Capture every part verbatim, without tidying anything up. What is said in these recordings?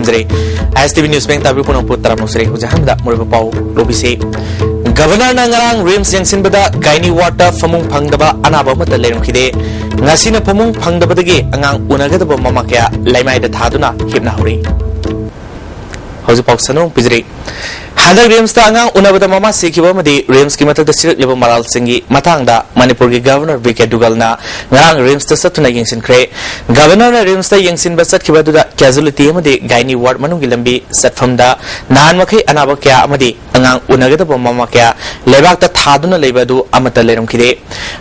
ꯖꯔꯦ꯫ ꯑꯥꯏ ꯑꯦꯁ T V news bank ꯇꯥꯕꯤꯕ ꯄꯨꯝꯅꯃꯛꯄꯨ ꯇꯔꯥꯝꯅ ꯑꯣꯛꯆꯔꯤ꯫ ꯍꯧꯖꯤꯛ ꯑꯍꯥꯟꯕꯗ ꯃꯔꯨꯑꯣꯏꯕ ꯄꯥꯎ ꯂꯧꯕꯤꯁꯤ꯫ ꯒꯕꯔꯅꯔꯅ ꯉꯔꯥꯡ ꯔꯤꯝꯁ ꯌꯦꯡꯁꯤꯟꯕꯗ ꯒꯥꯏꯅꯤ ꯋꯥꯔꯗꯇ ꯐꯃꯨꯡ ꯐꯪꯗꯕ ꯑꯅꯥꯕ ꯑꯃꯠꯇ ꯂꯩꯔꯝꯈꯤꯗꯦ꯫ ꯉꯁꯤꯅ ꯐꯃꯨꯡ ꯐꯪꯗꯕꯗꯒꯤ ꯑꯉꯥꯡ ꯎꯅꯒꯗꯕ ꯃꯃꯥ ꯀꯌꯥ ꯂꯩꯃꯥꯏꯗ ꯊꯥꯗꯨꯅ ꯍꯤꯞꯅꯍꯧꯔꯤ꯫ ꯍꯧꯖꯤꯛ ꯄꯥꯎ ꯁꯟꯗꯣꯛꯅ ꯄꯤꯖꯔꯤ꯫ ꯍꯟꯗꯛ ꯔꯤꯝꯁꯇ ꯑꯉꯥꯡ ꯎꯅꯕꯗ ꯃꯃꯥ ꯁꯤꯈꯤꯕ ꯑꯃꯗꯤ ꯔꯤꯝꯁꯀꯤ ꯃꯊꯛꯇ ꯁꯤꯔꯛꯂꯤꯕ ꯃꯔꯥꯜꯁꯤꯡꯒꯤ ꯃꯇꯥꯡꯗ ꯃꯅꯤꯄꯨꯔꯒꯤ ꯒꯕꯔꯅꯔ ꯕꯤ ꯀꯦ ꯗꯨꯒꯜꯅ ꯉꯔꯥꯡ ꯔꯤꯝꯁꯇ ꯆꯠꯇꯨꯅ ꯌꯦꯡꯁꯤꯟꯈ꯭ꯔꯦ꯫ ꯒꯕꯔꯅꯔꯅ ꯔꯤꯝꯁꯇ ꯌꯦꯡꯁꯤꯟꯕ ꯆꯠꯈꯤꯕ ꯑꯗꯨꯗ ꯀꯦꯖꯨꯑꯦꯂꯤꯇꯤ ꯑꯃꯗꯤ ꯒꯥꯏꯅꯤ ꯋꯥꯔꯗ ꯃꯅꯨꯡꯒꯤ ꯂꯝꯕꯤ ꯆꯠꯐꯝꯗ ꯅꯍꯥꯟ ꯃꯈꯩ ꯑꯅꯥꯕ ꯀꯌꯥ ꯑꯃꯗꯤ ꯑꯉꯥꯡ ꯎꯅꯒꯗꯕ ꯃꯃꯥ ꯀꯌꯥ ꯂꯩꯕꯥꯛꯇ ꯊꯥꯗꯨꯅ ꯂꯩꯕ ꯑꯗꯨ ꯑꯃꯠꯇ ꯂꯩꯔꯝꯈꯤꯗꯦ꯫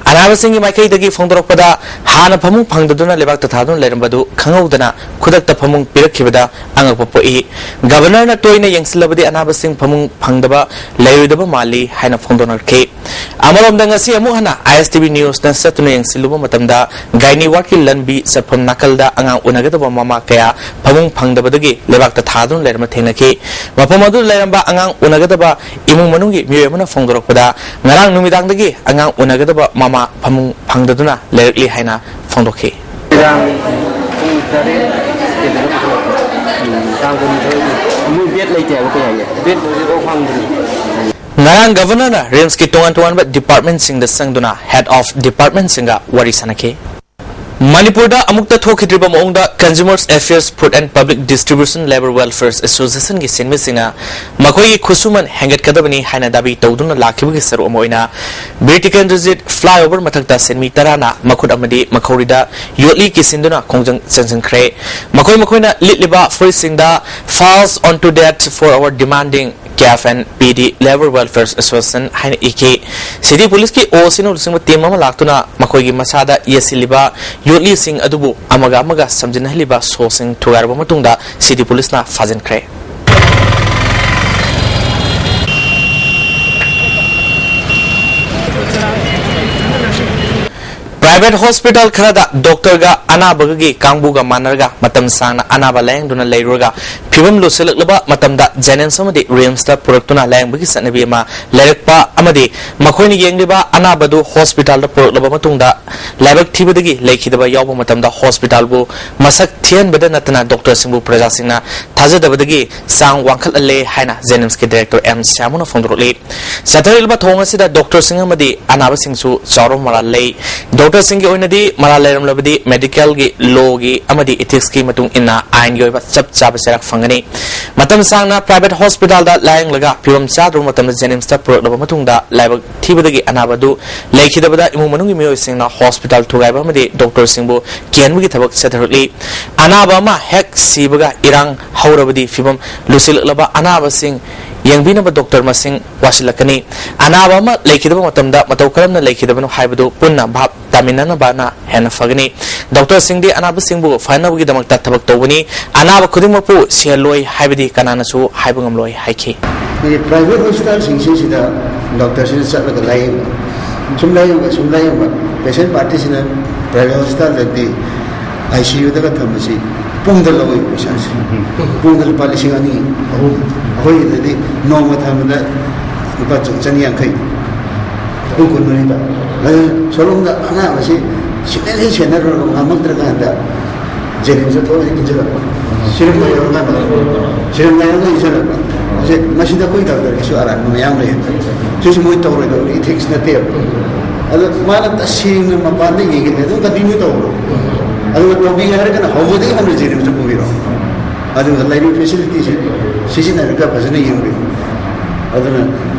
ꯑꯅꯥꯕꯁꯤꯡꯒꯤ ꯃꯥꯏꯀꯩꯗꯒꯤ ꯐꯣꯡꯗꯣꯔꯛꯄꯗ ꯍꯥꯟꯅ ꯐꯃꯨꯡ ꯐꯪꯗꯗꯨꯅ ꯂꯩꯕꯥꯛꯇ ꯊꯥꯗꯨꯅ ꯂꯩꯔꯝꯕ ꯑꯗꯨ ꯈꯪꯍꯧꯗꯅ ꯈꯨꯗꯛꯇ ꯐꯃꯨꯡ ꯄꯤꯔꯛꯈꯤꯕꯗ ꯑꯉꯛꯄ ꯄꯣꯛꯏ꯫ ꯒꯕꯔꯅꯔꯅ ꯇꯣꯏꯅ ꯌꯦꯡꯁꯤꯜꯂꯕꯗꯤ ꯑꯅꯥꯕꯁꯤꯡ ꯐꯃꯨꯡ ꯐꯪꯗꯕ ꯂꯩꯔꯣꯏꯗꯕ ꯃꯥꯜꯂꯤ ꯍꯥꯏꯅ ꯐꯣꯡꯗꯣꯛꯅꯔꯛꯈꯤ꯫ ꯑꯃꯔꯣꯝꯗ ꯉꯁꯤ ꯑꯃꯨꯛ ꯍꯟꯅ ꯑꯥꯏ ꯑꯦꯁ ꯇꯤ ꯚꯤ ꯅ꯭ꯌꯨꯁꯅ ꯆꯠꯇꯨꯅ ꯌꯦꯡꯁꯤꯜꯂꯨꯕ ꯃꯇꯝꯗ ꯒꯥꯏꯅꯤ ꯋꯥꯔꯗꯀꯤ ꯂꯝꯕꯤ ꯆꯠꯐꯝ ꯅꯥꯀꯜꯗ ꯑꯉꯥꯡ ꯎꯅꯒꯗꯕ ꯃꯃꯥ ꯀꯌꯥ ꯐꯃꯨꯡ ꯐꯪꯗꯕꯗꯒꯤ ꯂꯩꯕꯥꯛꯇ ꯊꯥꯗꯨꯅ ꯂꯩꯔꯝꯕ ꯊꯦꯡꯅꯈꯤ꯫ ꯃꯐꯝ ꯑꯗꯨꯗ ꯂꯩꯔꯝꯕ ꯑꯉꯥꯡ ꯎꯅꯒꯗꯕ ꯏꯃꯨꯡ ꯃꯅꯨꯡꯒꯤ ꯃꯤꯑꯣꯏ ꯑꯃꯅ ꯐꯣꯡꯗꯣꯔꯛꯄꯗ ꯉꯔꯥꯡ ꯅꯨꯃꯤꯗꯥꯡꯗꯒꯤ ꯑꯉꯥꯡ ꯎꯅꯒꯗꯕ ꯃꯃꯥ ꯐꯃꯨꯡ ꯐꯪꯗꯗꯨꯅ ꯂꯩꯔꯛꯂꯤ ꯍꯥꯏꯅ ꯐꯣꯡꯗꯣꯛꯈꯤ꯫ ꯅꯨꯃꯤꯗꯥꯡ ꯄꯨꯡ ꯇꯔꯦꯠ ꯀꯩꯗꯅꯣ ꯄꯨꯈꯠꯂꯛꯄ꯫ ꯎꯝ, ꯇꯥꯡ ꯀꯨꯟꯅꯤꯊꯣꯏꯒꯤ꯫ ꯃꯣꯏ ꯕꯦꯗ ꯂꯩꯇꯦ ꯍꯥꯏꯕ ꯀꯩ ꯍꯥꯏꯒꯦ? ꯕꯦꯗ ꯍꯧꯖꯤꯛꯐꯥꯎ ꯐꯪꯗ꯭ꯔꯤ꯫ ꯉꯔꯥꯡ ꯒꯕꯔꯅꯔꯅ ꯔꯤꯝꯁꯀꯤ ꯇꯣꯉꯥꯟ ꯇꯣꯉꯥꯟꯕ ꯗꯤꯄꯥꯔꯠꯃꯦꯟꯠꯁꯤꯡꯗ ꯆꯪꯗꯨꯅ ꯍꯦꯗ ꯑꯣꯐ ꯗꯤꯄꯥꯔꯠꯃꯦꯟꯠꯁꯤꯡꯒ ꯋꯥꯔꯤ ꯁꯥꯟꯅꯈꯤ꯫ ꯃꯅꯤꯄꯨꯔꯗ ꯑꯃꯨꯛꯇ ꯊꯣꯛꯈꯤꯗ꯭ꯔꯤꯕ ꯃꯑꯣꯡꯗ Consumers Affairs, Food and Public Distribution Labour Welfare Associationꯒꯤ ꯁꯤꯟꯃꯤꯁꯤꯡꯅ ꯃꯈꯣꯏꯒꯤ ꯈꯨꯠꯁꯨꯃꯟ ꯍꯦꯟꯒꯠꯀꯗꯕꯅꯤ ꯍꯥꯏꯅ ꯗꯥꯕꯤ ꯇꯧꯗꯨꯅ ꯂꯥꯛꯈꯤꯕꯒꯤ ꯁꯔꯨꯛ ꯑꯃ ꯑꯣꯏꯅ ꯕꯤꯔ ꯇꯤꯀꯦꯟꯗ꯭ꯔꯖꯤꯠ flyover ꯃꯊꯛꯇ ꯁꯤꯟꯃꯤ ꯇꯔꯥꯅ ꯃꯈꯨꯠ ꯑꯃꯗꯤ ꯃꯈꯧꯔꯤꯗ ꯌꯣꯠꯂꯤ ꯀꯤꯁꯤꯟꯗꯨꯅ ꯈꯣꯡꯖꯪ ꯆꯪꯁꯤꯟꯈ꯭ꯔꯦ꯫ ꯃꯈꯣꯏ ꯃꯈꯣꯏꯅ ꯂꯤꯠꯂꯤꯕ ꯐꯨꯔꯤꯠꯁꯤꯡꯗ "Fast on to death for our demanding CAF and PD Labour Welfare Association" ꯍꯥꯏꯅ ꯏꯈꯤ꯫ ꯁꯤꯇꯤ ꯄꯨꯂꯤꯁꯀꯤ ꯑꯣ ꯁꯤꯅ ꯂꯨꯆꯤꯡꯕ ꯇꯤꯝ ꯑꯃ ꯂꯥꯛꯇꯨꯅ ꯃꯈꯣꯏꯒꯤ ꯃꯁꯥꯗ ꯌꯦꯠꯁꯤꯜꯂꯤꯕ ꯌꯣꯠꯂꯤꯁꯤꯡ ꯑꯗꯨꯕꯨ ꯑꯃꯒ ꯑꯃꯒ ꯁꯝꯖꯤꯟꯅꯍꯜꯂꯤꯕ ꯁꯣꯁꯤꯡ ꯊꯨꯒꯥꯏꯔꯕ ꯃꯇꯨꯡꯗ ꯁꯤꯇꯤ ꯄꯨꯂꯤꯁꯅ ꯐꯥꯖꯤꯟꯈ꯭ꯔꯦ꯫ Private hospital ꯈꯔꯗ doctorꯒ ꯑꯅꯥꯕꯒꯤ ꯀꯥꯡꯕꯨꯒ ꯃꯥꯟꯅꯔꯒ ꯃꯇꯝ ꯁꯥꯡꯅ ꯑꯅꯥꯕ ꯂꯥꯌꯦꯡꯗꯨꯅ ꯂꯩꯔꯨꯔꯒ ꯐꯤꯕꯝ ꯂꯨꯁꯤꯜꯂꯛꯂꯕ ꯃꯇꯝꯗ JNIMS ꯑꯃꯗꯤ RIMSꯇ ꯄꯨꯔꯛꯇꯨꯅ ꯂꯥꯌꯦꯡꯕꯒꯤ ꯆꯠꯅꯕꯤ ꯑꯃ ꯂꯩꯔꯛꯄ ꯑꯃꯗꯤ ꯃꯈꯣꯏꯅ ꯌꯦꯡꯂꯤꯕ ꯑꯅꯥꯕꯗꯨ hospitalꯗ ꯄꯨꯔꯛꯂꯕ ꯃꯇꯨꯡꯗ ꯂꯥꯏꯕꯛ ꯊꯤꯕꯗꯒꯤ ꯂꯩꯈꯤꯗꯕ ꯌꯥꯎꯕ ꯃꯇꯝꯗ hospitalꯕꯨ ꯃꯁꯛ ꯊꯤꯍꯟꯕꯗ ꯅꯠꯇꯅ doctorꯁꯤꯡꯕꯨ ꯄ꯭ꯔꯖꯥꯁꯤꯡꯅ ꯊꯥꯖꯗꯕꯗꯒꯤ ꯆꯥꯡ ꯋꯥꯡꯈꯠꯍꯜꯂꯦ ꯍꯥꯏꯅ JNIMSꯀꯤ director M ꯁ꯭ꯌꯥꯃꯨꯅ ꯐꯣꯡꯗꯣꯔꯛꯂꯤ꯫ ꯆꯠꯊꯔꯛꯂꯤꯕ ꯊꯧꯑꯣꯡ ꯑꯁꯤꯗ doctorꯁꯤꯡ ꯑꯃꯗꯤ ꯑꯅꯥꯕꯁꯤꯡꯁꯨ ꯆꯥꯎꯔꯕ ꯃꯔꯥꯜ ꯂꯩ꯫ Doctorꯁꯤꯡꯒꯤ ꯑꯣꯏꯅꯗꯤ ꯃꯔꯥꯜ ꯂꯩꯔꯝꯂꯕꯗꯤ medicalꯒꯤ, lawꯒꯤ ꯑꯃꯗꯤ ethicsꯀꯤ ꯃꯇꯨꯡ ꯏꯟꯅ ꯑꯥꯏꯟꯒꯤ ꯑꯣꯏꯕ ꯆꯞ ꯆꯥꯕ ꯆꯩꯔꯥꯛ ꯐꯪꯒꯅꯤ꯫ ꯃꯇꯝ ꯁꯥꯡꯅ private hospitalꯗ ꯂꯥꯌꯦꯡꯂꯒ ꯐꯤꯕꯝ ꯆꯥꯗ꯭ꯔꯕ ꯃꯇꯝꯗ JNIMSꯇ ꯄꯨꯔꯛꯂꯕ ꯃꯇꯨꯡꯗ ꯂꯥꯏꯕꯛ ꯊꯤꯕꯗꯒꯤ ꯑꯅꯥꯕ ꯑꯗꯨ ꯂꯩꯈꯤꯗꯕꯗ ꯏꯃꯨꯡ ꯃꯅꯨꯡꯒꯤ ꯃꯤꯑꯣꯏꯁꯤꯡꯅ hospital ꯊꯨꯒꯥꯏꯕ ꯑꯃꯗꯤ doctorꯁꯤꯡꯕꯨ ꯀꯤꯍꯟꯕꯒꯤ ꯊꯕꯛ ꯆꯠꯊꯔꯛꯂꯤ꯫ ꯑꯅꯥꯕ ꯑꯃ ꯍꯦꯛ ꯁꯤꯕꯒ ꯏꯔꯥꯡ ꯍꯧꯔꯕꯗꯤ ꯐꯤꯕꯝ ꯂꯨꯁꯤꯜꯂꯛꯂꯕ ꯑꯅꯥꯕꯁꯤꯡ ꯌꯦꯡꯕꯤꯅꯕ doctor ꯃꯁꯤꯡ ꯋꯥꯁꯤꯜꯂꯛꯀꯅꯤ꯫ ꯑꯅꯥꯕ ꯑꯃ ꯂꯩꯈꯤꯗꯕ ꯃꯇꯝꯗ ꯃꯇꯧ ꯀꯔꯝꯅ ꯂꯩꯈꯤꯗꯕꯅꯣ ꯍꯥꯏꯕꯗꯨ ꯄꯨꯟꯅ ꯚꯥꯞ ꯇꯥꯃꯤꯟꯅꯅꯕꯅ ꯍꯦꯟꯅ ꯐꯒꯅꯤ꯫ Doctorꯁꯤꯡꯗꯤ ꯑꯅꯥꯕꯁꯤꯡꯕꯨ ꯐꯅꯕꯒꯤꯗꯃꯛꯇ ꯊꯕꯛ ꯇꯧꯕꯅꯤ꯫ ꯑꯅꯥꯕ ꯈꯨꯗꯤꯡꯃꯛꯄꯨ ꯁꯤꯍꯜꯂꯣꯏ ꯍꯥꯏꯕꯗꯤ ꯀꯅꯥꯅꯁꯨ ꯍꯥꯏꯕ ꯉꯝꯂꯣꯏ ꯍꯥꯏꯈꯤ꯫ ꯑꯩꯈꯣꯏꯒꯤ private hospitalꯁꯤꯡꯁꯤꯗ doctorꯁꯤꯅ ꯆꯠꯂꯒ ꯂꯥꯌꯦꯡꯕ, ꯁꯨꯝ ꯂꯥꯌꯦꯡꯕ, ꯁꯨꯝ ꯂꯥꯌꯦꯡꯕ, patient partyꯁꯤꯅ private hospitalꯗꯗꯤ ICUꯗꯒ ꯊꯝꯕꯁꯤ ꯄꯨꯡꯗ ꯂꯧꯏ ꯄꯩꯁꯥꯁꯦ꯫ ꯄꯨꯡꯗ ꯂꯨꯄꯥ ꯂꯤꯁꯤꯡ ꯑꯅꯤ, ꯑꯍꯨꯝ꯫ ꯑꯩꯈꯣꯏꯒꯤꯗꯗꯤ ꯅꯣꯡꯃ ꯊꯝꯕꯗ ꯂꯨꯄꯥ ꯆ-, ꯆꯅꯤ ꯌꯥꯡꯈꯩ꯫ ꯄꯨꯡ ꯀꯨꯟꯃꯔꯤꯗ꯫ ꯑꯗꯨ ꯁꯣꯝꯂꯣꯝꯗ ꯑꯅꯥꯕꯁꯤ ꯁꯦꯟꯅꯔꯤ ꯁꯦꯟꯅꯔꯨꯔꯒ ꯉꯝꯃꯛꯇ꯭ꯔꯀꯥꯟꯗ JNIMSꯇ ꯊꯣꯛꯑꯒ ꯏꯟꯁꯤꯜꯂꯛꯄ꯫ ꯁꯤꯔꯝꯒ ꯌꯧꯔꯀꯥꯟꯗ, ꯁꯤꯔꯝꯒ ꯌꯧꯔꯒ ꯏꯟꯁꯤꯜꯂꯛꯄ꯫ ꯃꯁꯤ, ꯃꯁꯤꯗ ꯑꯩꯈꯣꯏ doctorꯒꯤꯁꯨ ꯑꯔꯥꯟꯕ ꯃꯌꯥꯝ ꯂꯩ꯫ ꯁꯤꯁꯨ ꯃꯣꯏ ꯇꯧꯔꯣꯏꯗꯕꯅꯤ, ethics ꯅꯠꯇꯦꯕ꯫ ꯑꯗꯣ ꯃꯥꯅ ꯇꯁꯦꯡꯅ ꯃꯄꯥꯟꯗ ꯌꯦꯡꯒꯦ ꯍꯥꯏ ꯑꯗꯨꯝ continue ꯇꯧꯔꯣ꯫ ꯑꯗꯨꯒ ꯇꯧꯕꯤꯒꯦ ꯍꯥꯏꯔꯒꯅ ꯍꯧꯕꯗꯒꯤ ꯍꯧꯅ JNIMSꯇ ꯄꯨꯕꯤꯔꯣ꯫ ꯑꯗꯨꯒ ꯂꯩꯔꯤꯕ facilityꯁꯦ ꯁꯤꯖꯤꯟꯅꯔꯒ ꯐꯖꯅ ꯌꯦꯡꯕꯤꯌꯨ꯫ ꯑꯗꯨꯅ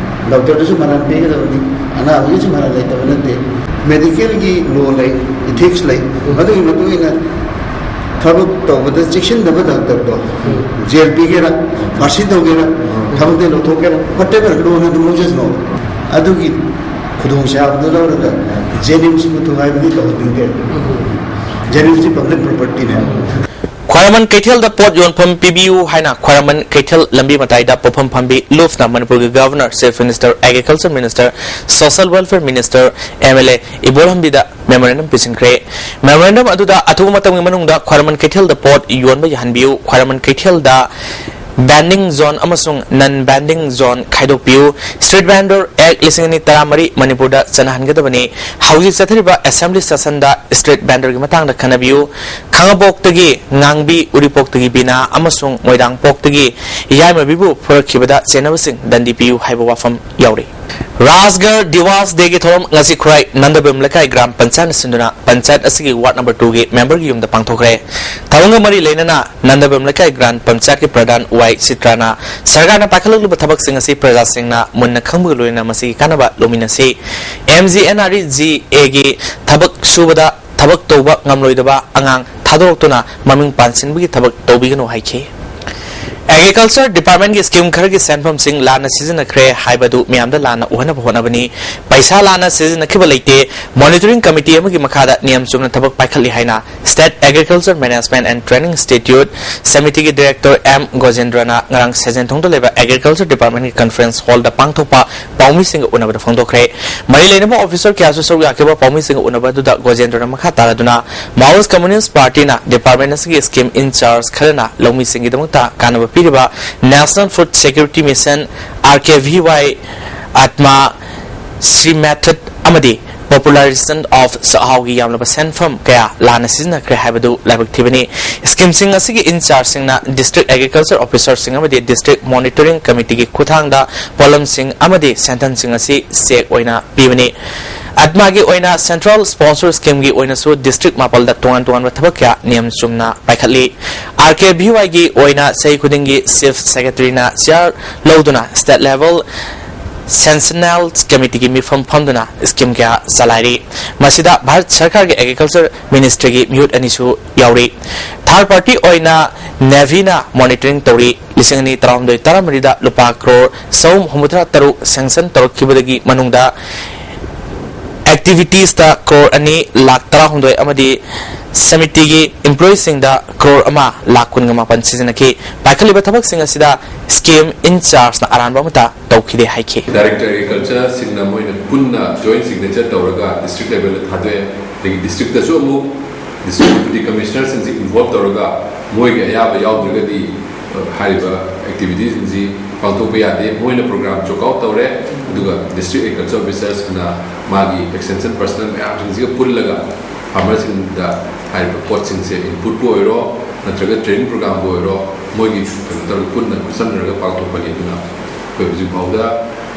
doctorꯗꯁꯨ ꯃꯔꯥꯜ ꯄꯤꯒꯗꯕꯅꯤ, ꯑꯅꯥꯕꯒꯤꯁꯨ ꯃꯔꯥꯜ ꯂꯩꯇꯕ ꯅꯠꯇꯦ꯫ Medicalꯒꯤ law ꯂꯩ, ethics ꯂꯩ, ꯃꯗꯨꯒꯤ ꯃꯇꯨꯡ ꯏꯟꯅ ꯊꯕꯛ ꯇꯧꯕꯗ ꯆꯦꯛꯁꯤꯟꯗꯕ doctorꯗꯣ jail ꯄꯤꯒꯦꯔꯥ, ꯐꯥꯔꯁꯤ ꯇꯧꯒꯦꯔꯥ, ꯊꯕꯛꯇꯩ ꯂꯧꯊꯣꯛꯀꯦꯔꯥ, whatever lawꯅ ꯑꯗꯨꯝ ꯂꯧꯖꯁꯅꯣ꯫ ꯑꯗꯨꯒꯤ ꯈꯨꯗꯣꯡꯆꯥꯕꯗꯨ ꯂꯧꯔꯒ JNIMSꯄꯨ ꯊꯨꯒꯥꯏꯕꯗꯤ ꯇꯧꯍꯟꯅꯤꯡꯗꯦ꯫ JNIMSꯇꯤ public propertyꯅꯦ꯫ ꯈ꯭ꯋꯥꯏꯔꯝꯕꯟ ꯀꯩꯊꯦꯜꯗ ꯄꯣꯠ ꯌꯣꯟꯐꯝ ꯄꯤꯕꯤꯌꯨ ꯍꯥꯏꯅ ꯈ꯭ꯋꯥꯏꯔꯝꯕꯟ ꯀꯩꯊꯦꯜ ꯂꯝꯕꯤ ꯃꯇꯥꯏꯗ ꯄꯣꯠꯐꯝ ꯐꯝꯕꯤ ꯂꯨꯐꯅ ꯃꯅꯤꯄꯨꯔꯒꯤ Governor, Chief Minister, Agriculture Minister, Social Welfare Minister, MLA ꯏꯕꯣꯔꯍꯝꯕꯤꯗ memorandum ꯄꯤꯁꯤꯟꯈ꯭ꯔꯦ꯫ Memorandum ꯑꯗꯨꯗ ꯑꯊꯨꯕ ꯃꯇꯝꯒꯤ ꯃꯅꯨꯡꯗ ꯈ꯭ꯋꯥꯏꯔꯝꯕꯟ ꯀꯩꯊꯦꯜꯗ ꯄꯣꯠ ꯌꯣꯟꯕ ꯌꯥꯍꯟꯕꯤꯌꯨ, ꯈ꯭ꯋꯥꯏꯔꯝꯕꯟ ꯀꯩꯊꯦꯜꯗ vending zone ꯑꯃꯁꯨꯡ non vending zone ꯈꯥꯏꯗꯣꯛꯄꯤꯌꯨ, Street Vendor Act ꯂꯤꯁꯤꯡ ꯑꯅꯤ ꯇꯔꯥꯃꯔꯤ ꯃꯅꯤꯄꯨꯔꯗ ꯆꯠꯅꯍꯟꯒꯗꯕꯅꯤ, ꯍꯧꯖꯤꯛ ꯆꯠꯊꯔꯤꯕ assembly sessionꯗ street vendorꯒꯤ ꯃꯇꯥꯡꯗ ꯈꯟꯅꯕꯤꯌꯨ, ꯈꯥꯉꯕꯣꯛꯇꯒꯤ ꯉꯥꯡꯕꯤ, ꯎꯔꯤꯄꯣꯛꯇꯒꯤ ꯕꯤꯅꯥ ꯑꯃꯁꯨꯡ ꯃꯣꯏꯔꯥꯡꯄꯣꯛꯇꯒꯤ ꯌꯥꯏꯃꯕꯤꯕꯨ ꯐꯨꯔꯛꯈꯤꯕꯗ ꯆꯦꯟꯅꯕꯁꯤꯡ ꯗꯟꯗꯤ ꯄꯤꯌꯨ ꯍꯥꯏꯕ ꯋꯥꯐꯝ ꯌꯥꯎꯔꯤ꯫ ꯔꯥꯖꯒꯔ ꯗꯤꯋꯥꯁ ꯗꯦꯒꯤ ꯊꯧꯔꯝ ꯉꯁꯤ ꯈꯨꯔꯥꯏ ꯅꯟꯗꯕꯝ ꯂꯩꯀꯥꯏ ꯒ꯭ꯔꯥꯝ ꯄꯟꯆꯥꯌꯠꯅ ꯁꯤꯟꯗꯨꯅ ꯄꯟꯆꯥꯌꯠ ꯑꯁꯤꯒꯤ ward number twoꯒꯤ memberꯒꯤ ꯌꯨꯝꯗ ꯄꯥꯡꯊꯣꯛꯈ꯭ꯔꯦ꯫ ꯊꯧꯔꯝꯒ ꯃꯔꯤ ꯂꯩꯅꯅ ꯅꯟꯗꯕꯝ ꯂꯩꯀꯥꯏ ꯒ꯭ꯔꯥꯝ ꯄꯟꯆꯥꯌꯠꯀꯤ ꯄ꯭ꯔꯙꯥꯟ ꯋꯥꯏ ꯆꯤꯇ꯭ꯔꯥꯅ ꯁꯔꯀꯥꯔꯅ ꯄꯥꯏꯈꯠꯂꯛꯂꯤꯕ ꯊꯕꯛꯁꯤꯡ ꯑꯁꯤ ꯄ꯭ꯔꯖꯥꯁꯤꯡꯅ ꯃꯨꯟꯅ ꯈꯪꯕꯒ ꯂꯣꯏꯅꯅ ꯃꯁꯤꯒꯤ ꯀꯥꯟꯅꯕ ꯂꯧꯃꯤꯟꯅꯁꯤ꯫ MGNREGAꯒꯤ ꯊꯕꯛ ꯁꯨꯕꯗ ꯊꯕꯛ ꯇꯧꯕ ꯉꯝꯂꯣꯏꯗꯕ ꯑꯉꯥꯡ ꯊꯥꯗꯣꯔꯛꯇꯨꯅ ꯃꯃꯤꯡ ꯄꯥꯟꯁꯤꯟꯕꯒꯤ ꯊꯕꯛ ꯇꯧꯕꯤꯒꯅꯨ ꯍꯥꯏꯈꯤ꯫ Agriculture Departmentꯀꯤ scheme ꯈꯔꯒꯤ ꯁꯦꯟꯐꯝꯁꯤꯡ ꯂꯥꯟꯅ ꯁꯤꯖꯤꯟꯅꯈ꯭ꯔꯦ ꯍꯥꯏꯕꯗꯨ ꯃꯤꯌꯥꯝꯗ ꯂꯥꯟꯅ ꯎꯍꯟꯅꯕ ꯍꯣꯠꯅꯕꯅꯤ꯫ ꯄꯩꯁꯥ ꯂꯥꯟꯅ ꯁꯤꯖꯤꯟꯅꯈꯤꯕ ꯂꯩꯇꯦ꯫ Monitoring Committee ꯑꯃꯒꯤ ꯃꯈꯥꯗ ꯅꯤꯌꯝ ꯆꯨꯝꯅ ꯊꯕꯛ ꯄꯥꯏꯈꯠꯂꯤ ꯍꯥꯏꯅ State Agriculture Management and Training Institute, ꯁꯃꯤꯇꯤꯒꯤ director ꯑꯦꯝ ꯒꯣꯖꯦꯟꯗ꯭ꯔꯅ ꯉꯔꯥꯡ ꯁꯦꯟꯖꯦꯟꯊꯣꯡꯗ ꯂꯩꯕ Agriculture Departmentꯀꯤ conference hallꯗ ꯄꯥꯡꯊꯣꯛꯄ ꯄꯥꯎꯃꯤꯁꯤꯡꯒ ꯎꯅꯕꯗ ꯐꯣꯡꯗꯣꯛꯈ꯭ꯔꯦ꯫ ꯃꯔꯤ ꯂꯩꯅꯕ officer ꯀꯌꯥꯁꯨ ꯁꯔꯨꯛ ꯌꯥꯈꯤꯕ ꯄꯥꯎꯃꯤꯁꯤꯡꯒ ꯎꯅꯕ ꯑꯗꯨꯗ ꯒꯣꯖꯦꯟꯗ꯭ꯔꯅ ꯃꯈꯥ ꯇꯥꯔꯗꯨꯅ Marxist Communist Partyꯅ department ꯑꯁꯤꯒꯤ scheme in charge ꯈꯔꯅ ꯂꯧꯃꯤꯁꯤꯡꯒꯤꯗꯃꯛꯇ ꯀꯥꯟꯅꯕ ꯄꯤꯔꯤꯕ National Food Security Mission, RKVY, ATMA, Shree Method ꯑꯃꯗꯤ Popularization of ꯆꯥꯛꯍꯥꯎꯒꯤ ꯌꯥꯝꯂꯕ ꯁꯦꯟꯐꯝ ꯀꯌꯥ ꯂꯥꯟꯅ ꯁꯤꯖꯤꯟꯅꯈ꯭ꯔꯦ ꯍꯥꯏꯕꯗꯨ ꯂꯥꯏꯕꯛ ꯊꯤꯕꯅꯤ꯫ Schemeꯁꯤꯡ ꯑꯁꯤꯒꯤ in chargeꯁꯤꯡꯅ district agriculture officerꯁꯤꯡ ꯑꯃꯗꯤ district monitoring committeeꯒꯤ ꯈꯨꯠꯊꯥꯡꯗ ꯄꯣꯠꯂꯝꯁꯤꯡ ꯑꯃꯗꯤ ꯁꯦꯟꯊꯪꯁꯤꯡ ꯑꯁꯤ cheque ꯑꯣꯏꯅ ꯄꯤꯕꯅꯤ꯫ ATMAꯒꯤ ꯑꯣꯏꯅ central sponsor schemeꯒꯤ ꯑꯣꯏꯅꯁꯨ district ꯃꯥꯄꯜꯗ ꯇꯣꯉꯥꯟ ꯇꯣꯉꯥꯟꯕ ꯊꯕꯛ ꯀꯌꯥ ꯅꯤꯌꯝ ꯆꯨꯝꯅ ꯄꯥꯏꯈꯠꯂꯤ꯫ RKVYꯒꯤ ꯑꯣꯏꯅ ꯆꯍꯤ ꯈꯨꯗꯤꯡꯒꯤ chief secretaryꯅ chair ꯂꯧꯗꯨꯅ state level Sensational Committeeꯒꯤ ꯃꯤꯐꯝ ꯐꯝꯗꯨꯅ scheme ꯀꯌꯥ ꯆꯂꯥꯏꯔꯤ꯫ ꯃꯁꯤꯗ ꯚꯥꯔꯠ ꯁꯔꯀꯥꯔꯒꯤ Agriculture Ministryꯒꯤ ꯃꯤꯍꯨꯠ ꯑꯅꯤꯁꯨ ꯌꯥꯎꯔꯤ꯫ Third party ꯑꯣꯏꯅ NAVEꯅ monitoring ꯇꯧꯔꯤ꯫ ꯂꯤꯁꯤꯡ ꯑꯅꯤ ꯇꯔꯥꯍꯨꯝꯗꯣꯏ ꯇꯔꯥꯃꯔꯤꯗ ꯂꯨꯄꯥ ꯀ꯭ꯔꯣꯔ ꯆꯍꯨꯝ ꯍꯨꯝꯐꯨꯇꯔꯥ ꯇꯔꯨꯛ sanction ꯇꯧꯔꯛꯈꯤꯕꯗꯒꯤ ꯃꯅꯨꯡꯗ ꯑꯦꯛꯇꯤꯚꯤꯇꯤꯁꯇ ꯀ꯭ꯔꯣꯔ ꯑꯅꯤ ꯂꯥꯈ ꯇꯔꯥꯍꯨꯝꯗꯣꯏ ꯑꯃꯗꯤ ꯁꯃꯤꯇꯤꯒꯤ ꯏꯝꯄ꯭ꯂꯣꯌꯤꯁꯤꯡꯗ ꯀ꯭ꯔꯣꯔ ꯑꯃ ꯂꯥꯈ ꯀꯨꯟꯒ ꯃꯥꯄꯟ ꯁꯤꯖꯤꯟꯅꯈꯤ꯫ ꯄꯥꯏꯈꯠꯂꯤꯕ ꯊꯕꯛꯁꯤꯡ ꯑꯁꯤꯗ ꯁ꯭ꯀꯤꯝ ꯏꯟ ꯆꯥꯔꯖꯅ ꯑꯔꯥꯟꯕ ꯑꯃꯠꯇ ꯇꯧꯈꯤꯗꯦ ꯍꯥꯏꯈꯤ꯫ ꯗꯥꯏꯔꯦꯛꯇꯔ ꯑꯦꯒ꯭ꯔꯤꯀꯜꯆꯔꯁꯤꯡꯅ ꯃꯣꯏꯅ ꯄꯨꯟꯅ ꯖꯣꯏꯟ ꯁꯤꯒꯅꯦꯆꯔ ꯇꯧꯔꯒ ꯗꯤꯁꯇ꯭ꯔꯤꯛ ꯂꯦꯚꯦꯜꯗ ꯊꯥꯗꯣꯛꯑꯦ꯫ ꯑꯗꯒꯤ ꯗꯤꯁꯇ꯭ꯔꯤꯛꯇꯁꯨ ꯑꯃꯨꯛ ꯗꯤꯁꯇ꯭ꯔꯤꯛ ꯗꯦꯄ꯭ꯌꯨꯇꯤ ꯀꯃꯤꯁꯅꯔꯁꯤꯡꯁꯤ ꯏꯟꯚꯣꯜꯕ ꯇꯧꯔꯒ ꯃꯣꯏꯒꯤ ꯑꯌꯥꯕ ꯌꯥꯎꯗ꯭ꯔꯒꯗꯤ, ꯑ, ꯍꯥꯏꯔꯤꯕ ꯑꯦꯛꯇꯤꯚꯤꯇꯤꯁꯤꯡꯁꯤ ꯄꯥꯡꯊꯣꯛꯄ ꯌꯥꯗꯦ꯫ ꯃꯣꯏꯅ ꯄ꯭ꯔꯣꯒ꯭ꯔꯥꯝ ꯆꯦꯛ ꯑꯥꯎꯠ ꯇꯧꯔꯦ, ꯑꯗꯨꯒ ꯗꯤꯁꯇ꯭ꯔꯤꯛ ꯑꯦꯒ꯭ꯔꯤꯀꯜꯆꯔ ꯑꯣꯐꯤꯁꯔꯁꯤꯡꯅ ꯃꯥꯒꯤ ꯑꯦꯛꯁꯇꯦꯟꯁꯟ ꯄꯔꯁꯅꯦꯜ ꯃꯌꯥꯝꯁꯤꯡꯁꯤꯒ ꯄꯨꯜꯂꯒ ꯐꯥꯔꯃꯔꯁꯤꯡꯗ ꯍꯥꯏꯔꯤꯕ ꯄꯣꯠꯁꯤꯡꯁꯦ ꯏꯟꯄꯨꯠꯄꯨ ꯑꯣꯏꯔꯣ, ꯅꯠꯇ꯭ꯔꯒ ꯇ꯭ꯔꯦꯅꯤꯡ ꯄ꯭ꯔꯣꯒ꯭ꯔꯥꯝꯕꯨ ꯑꯣꯏꯔꯣ, ꯃꯣꯏꯒꯤ ꯀꯩꯅꯣ ꯇꯧꯔꯒ ꯄꯨꯟꯅ ꯈꯨꯠꯁꯝꯅꯔꯒ ꯄꯥꯡꯊꯣꯛꯄꯅꯤ꯫ ꯑꯗꯨꯅ ꯑꯩꯈꯣꯏ ꯍꯧꯖꯤꯛ ꯐꯥꯎꯗ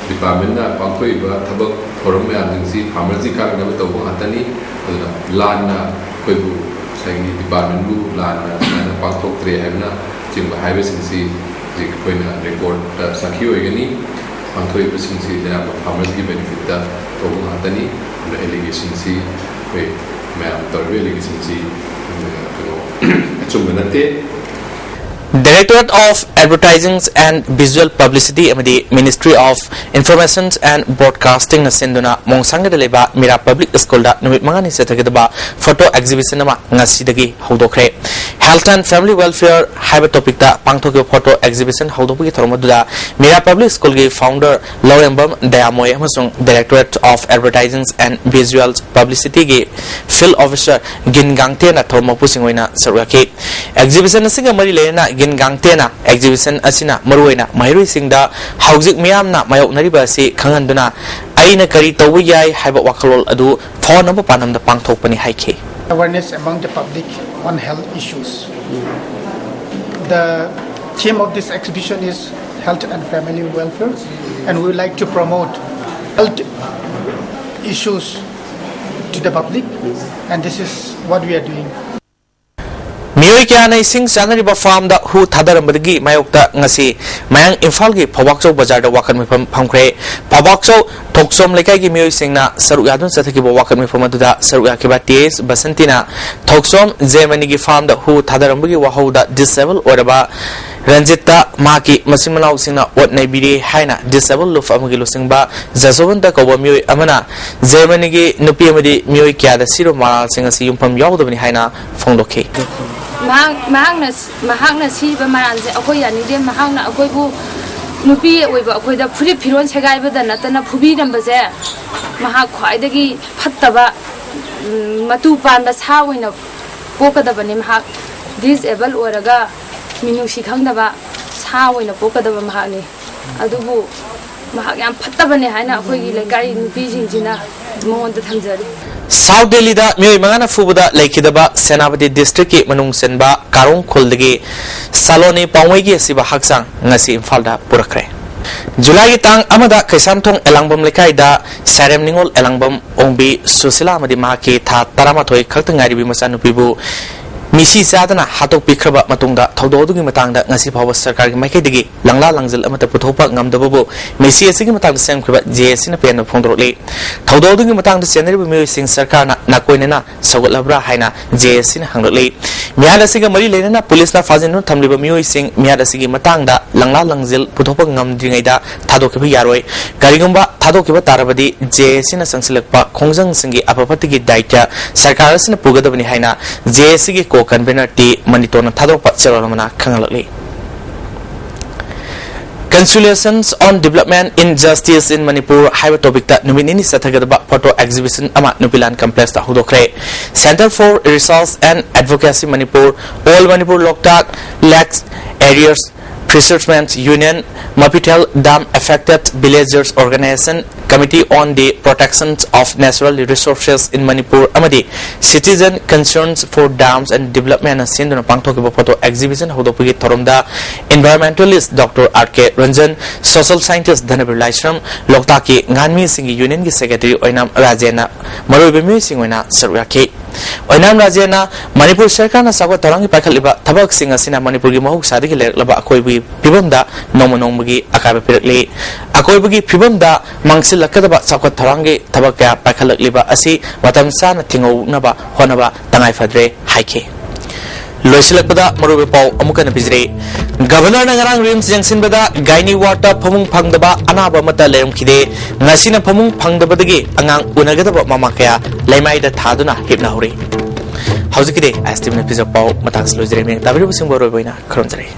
ꯗꯤꯄꯥꯔꯠꯃꯦꯟꯅ ꯄꯥꯡꯊꯣꯛꯏꯕ ꯊꯕꯛ ꯊꯧꯔꯝ ꯃꯌꯥꯝꯁꯤꯡꯁꯤ ꯐꯥꯔꯃꯔꯁꯤ ꯀꯥꯟꯅꯅꯕ ꯇꯧꯕ ꯉꯥꯛꯇꯅꯤ꯫ ꯑꯗꯨꯅ ꯂꯥꯟꯅ ꯑꯩꯈꯣꯏꯕꯨ ꯉꯁꯥꯏꯒꯤ ꯗꯤꯄꯥꯔꯠꯃꯦꯟꯕꯨ ꯂꯥꯟꯅ ꯁꯨꯃꯥꯏꯅ ꯄꯥꯡꯊꯣꯛꯇ꯭ꯔꯦ ꯍꯥꯏꯕꯅ ꯆꯤꯡꯕ ꯍꯥꯏꯕꯁꯤꯡꯁꯤ ꯍꯧꯖꯤꯛ ꯑꯩꯈꯣꯏꯅ ꯔꯦꯀꯣꯔꯗ ꯁꯥꯈꯤ ꯑꯣꯏꯒꯅꯤ꯫ ꯄꯥꯡꯊꯣꯛꯏꯕꯁꯤꯡꯁꯤ ꯑꯌꯥꯝꯕ ꯐꯥꯔꯃꯔꯁꯀꯤ ꯕꯦꯅꯤꯐꯤꯠꯇ ꯇꯧꯕ ꯉꯥꯛꯇꯅꯤ꯫ ꯑꯗꯨꯅ ꯑꯦꯂꯤꯒꯦꯁꯟꯁꯤ ꯑꯩꯈꯣꯏ ꯃꯌꯥꯝ ꯇꯧꯔꯤꯕ ꯑꯦꯂꯤꯒꯦꯁꯟꯁꯤ, ꯀꯩꯅꯣ, ꯑꯆꯨꯝꯕ ꯅꯠꯇꯦ꯫ Directorate of Advertising and Visual Publicity ꯑꯃꯗꯤ Ministry of Information and Broadcasting ꯅ ꯁꯤꯟꯗꯨꯅ ꯃꯣꯡꯁꯥꯡꯒꯗ ꯂꯩꯕ ꯃꯤꯔꯥ ꯄꯕ꯭ꯂꯤꯛ ꯁ꯭ꯀꯨꯜꯗ ꯅꯨꯃꯤꯠ ꯃꯉꯥꯅꯤ ꯆꯠꯊꯒꯗꯕ ꯐꯣꯇꯣ ꯑꯦꯛꯖꯤꯕꯤꯁꯟ ꯑꯃ ꯉꯁꯤꯗꯒꯤ ꯍꯧꯗꯣꯛꯈ꯭ꯔꯦ꯫ Health and Family Welfare ꯍꯥꯏꯕ ꯇꯣꯄꯤꯛꯇ ꯄꯥꯡꯊꯣꯛꯈꯤꯕ ꯐꯣꯇꯣ ꯑꯦꯛꯖꯤꯕꯤꯁꯟ ꯍꯧꯗꯣꯛꯄꯒꯤ ꯊꯧꯔꯝ ꯑꯗꯨꯗ ꯃꯤꯔꯥ ꯄꯕ꯭ꯂꯤꯛ ꯁ꯭ꯀꯨꯜꯒꯤ ꯐꯥꯎꯟꯗꯔ ꯂꯧꯔꯦꯝꯕꯝ ꯗꯌꯥꯃꯣꯏ ꯑꯃꯁꯨꯡ Directorate of Advertising and Visual Publicity ꯒꯤ ꯐꯤꯜꯗ ꯑꯣꯐꯤꯁꯥꯔ ꯒꯤꯟ ꯒꯥꯡꯇꯦꯅ ꯊꯧꯔꯝ ꯃꯄꯨꯁꯤꯡ ꯑꯣꯏꯅ ꯁꯔꯨꯛ ꯌꯥꯈꯤ꯫ ꯑꯦꯛꯖꯤꯕꯤꯁꯟ ꯑꯁꯤꯒ ꯃꯔꯤ ꯂꯩꯅꯅ ꯒꯤꯟ ꯒꯥꯡꯇꯦꯅ ꯑꯦꯛꯖꯤꯕꯤꯁꯟ ꯑꯁꯤꯅ ꯃꯔꯨꯑꯣꯏꯅ ꯃꯍꯩꯔꯣꯏꯁꯤꯡꯗ ꯍꯧꯖꯤꯛ ꯃꯤꯌꯥꯝꯅ ꯃꯥꯌꯣꯛꯅꯔꯤꯕ ꯑꯁꯤ ꯈꯪꯍꯟꯗꯨꯅ ꯑꯩꯅ ꯀꯔꯤ ꯇꯧꯕ ꯌꯥꯏ ꯍꯥꯏꯕ ꯋꯥꯈꯜꯂꯣꯟ ꯑꯗꯨ ꯐꯥꯎꯅꯕ ꯄꯥꯟꯗꯝꯗ ꯄꯥꯡꯊꯣꯛꯄꯅꯤ ꯍꯥꯏꯈꯤ꯫ Awareness among the public on health issues. The theme of this exhibition is health and family welfare, and we would like to promote health issues to the public, and this is what we are doing. ꯃꯤꯑꯣꯏ ꯀꯌꯥꯅ ꯏꯁꯤꯡ ꯆꯥꯅꯔꯤꯕ ꯐꯥꯔꯝꯗ ꯍꯨ ꯊꯥꯗꯔꯝꯕꯗꯒꯤ ꯃꯥꯌꯣꯛꯇ ꯉꯁꯤ ꯃꯌꯥꯡ ꯏꯝꯐꯥꯜꯒꯤ ꯐꯧꯕꯥꯛꯆꯧ ꯕꯖꯥꯔꯗ ꯋꯥꯀꯠ ꯃꯤꯐꯝ ꯐꯝꯈ꯭ꯔꯦ꯫ ꯐꯧꯕꯥꯛꯆꯧ ꯊꯣꯛꯆꯣꯝ ꯂꯩꯀꯥꯏꯒꯤ ꯃꯤꯑꯣꯏꯁꯤꯡꯅ ꯁꯔꯨꯛ ꯌꯥꯗꯨꯅ ꯆꯠꯊꯈꯤꯕ ꯋꯥꯀꯠ ꯃꯤꯐꯝ ꯑꯗꯨꯗ ꯁꯔꯨꯛ ꯌꯥꯈꯤꯕ ꯇꯤ ꯑꯦꯁ ꯕꯁꯟꯇꯤꯅ ꯊꯣꯛꯆꯣꯝ ꯖꯦꯃꯅꯤꯒꯤ ꯐꯥꯔꯝꯗ ꯍꯨ ꯊꯥꯗꯔꯝꯕꯒꯤ ꯋꯥꯍꯧꯗ ꯗꯤꯁꯑꯦꯕꯜ ꯑꯣꯏꯔꯕ ꯔꯟꯖꯤꯠꯇ ꯃꯍꯥꯛꯀꯤ ꯃꯆꯤꯟ ꯃꯅꯥꯎꯁꯤꯡꯅ ꯑꯣꯠ ꯅꯩꯕꯤꯔꯦ ꯍꯥꯏꯅ disabled ꯂꯨꯞ ꯑꯃꯒꯤ ꯂꯨꯆꯤꯡꯕ ꯖꯁꯣꯕꯟꯇ ꯀꯧꯕ ꯃꯤꯑꯣꯏ ꯑꯃꯅ ꯖꯔꯃꯅꯤꯒꯤ ꯅꯨꯄꯤ ꯑꯃꯗꯤ ꯃꯤꯑꯣꯏ ꯀꯌꯥꯗ ꯁꯤꯔꯕ ꯃꯔꯥꯜꯁꯤꯡ ꯑꯁꯤ ꯌꯨꯝꯐꯝ ꯌꯥꯎꯗꯕꯅꯤ ꯍꯥꯏꯅ ꯐꯣꯡꯗꯣꯛꯈꯤ꯫ ꯃꯍꯥꯛ ꯃꯍꯥꯛꯅ ꯃꯍꯥꯛꯅ ꯁꯤꯕ ꯃꯔꯥꯜꯁꯦ ꯑꯩꯈꯣꯏ ꯌꯥꯅꯤꯡꯗꯦ꯫ ꯃꯍꯥꯛꯅ ꯑꯩꯈꯣꯏꯕꯨ, ꯅꯨꯄꯤ ꯑꯣꯏꯕ ꯑꯩꯈꯣꯏꯗ ꯐꯨꯔꯤꯠ ꯐꯤꯔꯣꯜ ꯁꯦꯒꯥꯏꯕꯗ ꯅꯠꯇꯅ ꯐꯨꯕꯤꯔꯝꯕꯁꯦ ꯃꯍꯥꯛ ꯈ꯭ꯋꯥꯏꯗꯒꯤ ꯐꯠꯇꯕ, ꯎꯝ, ꯃꯇꯨ ꯄꯥꯟꯕ ꯁꯥ ꯑꯣꯏꯅ ꯄꯣꯛꯀꯗꯕꯅꯤ꯫ ꯃꯍꯥꯛ disabled ꯑꯣꯏꯔꯒ ꯃꯤꯅꯨꯡꯁꯤ ꯈꯪꯗꯕ ꯁꯥ ꯑꯣꯏꯅ ꯄꯣꯛꯀꯗꯕ ꯃꯍꯥꯛꯅꯤ꯫ ꯑꯗꯨꯕꯨ ꯃꯍꯥꯛ ꯌꯥꯝ ꯐꯠꯇꯕꯅꯦ ꯍꯥꯏꯅ ꯑꯩꯈꯣꯏꯒꯤ ꯂꯩꯀꯥꯏ ꯅꯨꯄꯤꯁꯤꯡꯁꯤꯅ ꯃꯉꯣꯟꯗ ꯊꯝꯖꯔꯤ꯫ ꯁꯥꯎꯠ ꯗꯦꯜꯂꯤꯗ ꯃꯤꯑꯣꯏ ꯃꯉꯥꯅ ꯐꯨꯕꯗ ꯂꯩꯈꯤꯗꯕ ꯁꯦꯅꯥꯄꯇꯤ district ꯀꯤ ꯃꯅꯨꯡ ꯆꯟꯕ ꯀꯥꯔꯣꯡ ꯈꯨꯜꯗꯒꯤ ꯁꯥꯂꯣꯅꯤ ꯄꯥꯎꯃꯩꯒꯤ ꯑꯁꯤꯕ ꯍꯛꯆꯥꯡ ꯉꯁꯤ ꯏꯝꯐꯥꯜꯗ ꯄꯨꯔꯛꯈ꯭ꯔꯦ꯫ ꯖꯨꯂꯥꯏꯒꯤ ꯇꯥꯡ ꯑꯃꯗ ꯀꯩꯁꯥꯝꯊꯣꯡ ꯑꯦꯂꯥꯡꯕꯝ ꯂꯩꯀꯥꯏꯗ ꯁꯥꯏꯔꯦꯝ ꯅꯤꯉꯣꯜ ꯑꯦꯂꯥꯡꯕꯝ ꯑꯣꯡꯕꯤ ꯁꯨꯁꯤꯂꯥ ꯑꯃꯗꯤ ꯃꯍꯥꯛꯀꯤ ꯊꯥ ꯇꯔꯥꯃꯥꯊꯣꯏ ꯈꯛꯇ ꯉꯥꯏꯔꯤꯕꯤ ꯃꯆꯥꯅꯨꯄꯤꯕꯨ ꯃꯤꯁꯤ ꯆꯥꯗꯅ ꯍꯥꯠꯇꯣꯛꯄꯤꯈ꯭ꯔꯕ ꯃꯇꯨꯡꯗ ꯊꯧꯗꯣꯛ ꯑꯗꯨꯒꯤ ꯃꯇꯥꯡꯗ ꯉꯁꯤ ꯐꯥꯎꯕ ꯁꯔꯀꯥꯔꯒꯤ ꯃꯥꯏꯀꯩꯗꯒꯤ ꯂꯪꯂꯥ ꯂꯪꯖꯤꯜ ꯑꯃꯠꯇ ꯄꯨꯊꯣꯛꯄ ꯉꯝꯗꯕꯕꯨ ꯃꯤꯁꯤ ꯑꯁꯤꯒꯤ ꯃꯇꯥꯡꯗ ꯁꯦꯝꯈꯤꯕ ꯖꯦ ꯑꯦ ꯁꯤꯅ ꯄꯦꯟꯗꯕ ꯐꯣꯡꯗꯣꯔꯛꯂꯤ꯫ ꯊꯧꯗꯣꯛ ꯑꯗꯨꯒꯤ ꯃꯇꯥꯡꯗ ꯆꯦꯟꯅꯔꯤꯕ ꯃꯤꯑꯣꯏꯁꯤꯡ ꯁꯔꯀꯥꯔꯅ ꯅꯥꯀꯣꯏꯅꯅ ꯁꯧꯒꯠꯂꯕ꯭ꯔꯥ ꯍꯥꯏꯅ ꯖꯦ ꯑꯦ ꯁꯤꯅ ꯍꯪꯂꯛꯂꯤ꯫ ꯃꯤꯍꯥꯠ ꯑꯁꯤꯒ ꯃꯔꯤ ꯂꯩꯅꯅ ꯄꯨꯂꯤꯁꯅ ꯐꯥꯖꯤꯟꯗꯨꯅ ꯊꯝꯂꯤꯕ ꯃꯤꯑꯣꯏꯁꯤꯡ ꯃꯤꯍꯥꯠ ꯑꯁꯤꯒꯤ ꯃꯇꯥꯡꯗ ꯂꯪꯂꯥ ꯂꯪꯖꯤꯜ ꯄꯨꯊꯣꯛꯄ ꯉꯝꯗ꯭ꯔꯤꯉꯩꯗ ꯊꯥꯗꯣꯛꯈꯤꯕ ꯌꯥꯔꯣꯏ꯫ ꯀꯔꯤꯒꯨꯝꯕ ꯊꯥꯗꯣꯛꯈꯤꯕ ꯇꯥꯔꯕꯗꯤ ꯖꯦ ꯑꯦ ꯁꯤꯅ ꯆꯪꯁꯤꯜꯂꯛꯄ ꯈꯣꯡꯖꯪꯁꯤꯡꯒꯤ ꯑꯐ ꯐꯠꯇꯒꯤ ꯗꯥꯏꯇ꯭ꯌ ꯁꯔꯀꯥꯔ ꯑꯁꯤꯅ ꯄꯨꯒꯗꯕꯅꯤ ꯍꯥꯏꯅ ꯖꯦ ꯑꯦ ꯁꯤꯒꯤ co convenor ꯇꯤ ꯃꯅꯤꯇꯣꯟꯅ ꯊꯥꯗꯣꯔꯛꯄ ꯆꯦꯔꯣꯜ ꯑꯃꯅ ꯈꯪꯍꯜꯂꯛꯂꯤ꯫ Consultations on Development Injustice in Manipur ꯍꯥꯏꯕ topic ꯇ ꯅꯨꯃꯤꯠ ꯅꯤꯅꯤ ꯆꯠꯊꯒꯗꯕ photo exhibition ꯑꯃ ꯅꯨꯄꯤꯂꯥꯟ complex ꯇ ꯍꯧꯗꯣꯛꯈ꯭ꯔꯦ꯫ Centre for Research and Advocacy Manipur, All Manipur Loktak Lakes Areas Fishermen's Union, Mapithel Dam Affected Villagers Organization, Committee on the Protection of Natural Resources in Manipur ꯑꯃꯗꯤ Citizen Concerns for Dams and Development ꯅ ꯁꯤꯟꯗꯨꯅ ꯄꯥꯡꯊꯣꯛꯈꯤꯕ photo exhibition ꯍꯧꯗꯣꯛꯄꯒꯤ ꯊꯧꯔꯝꯗ environmentalist Doctor R K Ranjan, social scientist ꯙꯅꯕꯤꯔ ꯂꯥꯏꯁ꯭ꯔꯝ, ꯂꯣꯛꯇꯥꯛꯀꯤ ꯉꯥꯟꯃꯤꯁꯤꯡꯒꯤ union ꯒꯤ secretary ꯑꯣꯏꯅꯥꯝ ꯔꯥꯖꯦꯟꯅ ꯃꯔꯨꯑꯣꯏꯕ ꯃꯤꯑꯣꯏꯁꯤꯡ ꯑꯣꯏꯅ ꯁꯔꯨꯛ ꯌꯥꯈꯤ꯫ ꯑꯣꯏꯅꯥꯝ ꯔꯥꯖꯦꯟꯅ ꯃꯅꯤꯄꯨꯔ ꯁꯔꯀꯥꯔꯅ ꯆꯥꯎꯈꯠ ꯊꯧꯔꯥꯡꯒꯤ ꯄꯥꯏꯈꯠꯂꯤꯕ ꯊꯕꯛꯁꯤꯡ ꯑꯁꯤꯅ ꯃꯅꯤꯄꯨꯔꯒꯤ ꯃꯍꯧꯁꯥꯗꯒꯤ ꯂꯩꯔꯛꯂꯕ ꯑꯀꯣꯏꯕꯒꯤ ꯐꯤꯕꯝꯗ ꯅꯣꯡꯃ ꯅꯣꯡꯃꯒꯤ ꯑꯀꯥꯏꯕ ꯄꯤꯔꯛꯂꯤ꯫ ꯑꯀꯣꯏꯕꯒꯤ ꯐꯤꯕꯝꯗ ꯃꯥꯡꯁꯤꯜꯂꯛꯀꯗꯕ ꯆꯥꯎꯈꯠ ꯊꯧꯔꯥꯡꯒꯤ ꯊꯕꯛ ꯀꯌꯥ ꯄꯥꯏꯈꯠꯂꯛꯂꯤꯕ ꯑꯁꯤ ꯃꯇꯝ ꯆꯥꯅ ꯊꯤꯡꯍꯧꯅꯕ ꯍꯣꯠꯅꯕ ꯇꯉꯥꯏ ꯐꯗ꯭ꯔꯦ ꯍꯥꯏꯈꯤ꯫ ꯂꯣꯏꯁꯤꯜꯂꯛꯄꯗ ꯃꯔꯨꯑꯣꯏꯕ ꯄꯥꯎ ꯑꯃꯨꯛ ꯍꯟꯅ ꯄꯤꯖꯔꯤ꯫ ꯒꯕꯔꯅꯔꯅ ꯉꯔꯥꯡ ꯔꯤꯝꯁ ꯌꯦꯡꯁꯤꯟꯕꯗ ꯒꯥꯏꯅꯤ ꯋꯥꯔꯗꯇ ꯐꯃꯨꯡ ꯐꯪꯗꯕ ꯑꯅꯥꯕ ꯑꯃꯠꯇ ꯂꯩꯔꯝꯈꯤꯗꯦ꯫ ꯉꯁꯤꯅ ꯐꯃꯨꯡ ꯐꯪꯗꯕꯗꯒꯤ ꯑꯉꯥꯡ ꯎꯅꯒꯗꯕ ꯃꯃꯥ ꯀꯌꯥ ꯂꯩꯃꯥꯏꯗ ꯊꯥꯗꯨꯅ ꯍꯤꯞꯅꯍꯧꯔꯤ꯫ ꯍꯧꯖꯤꯛꯀꯤꯗꯤ ꯑꯦꯁ ꯇꯤꯚꯤꯅ ꯄꯤꯖꯕ ꯄꯥꯎ ꯃꯇꯥꯡꯁꯤ ꯂꯣꯏꯖꯔꯦ꯫ ꯃꯌꯦꯛ ꯇꯥꯕꯤꯔꯤꯕꯁꯤꯡꯕꯨ ꯑꯔꯣꯏꯕ ꯑꯣꯏꯅ ꯈꯨꯔꯨꯝꯖꯔꯤ꯫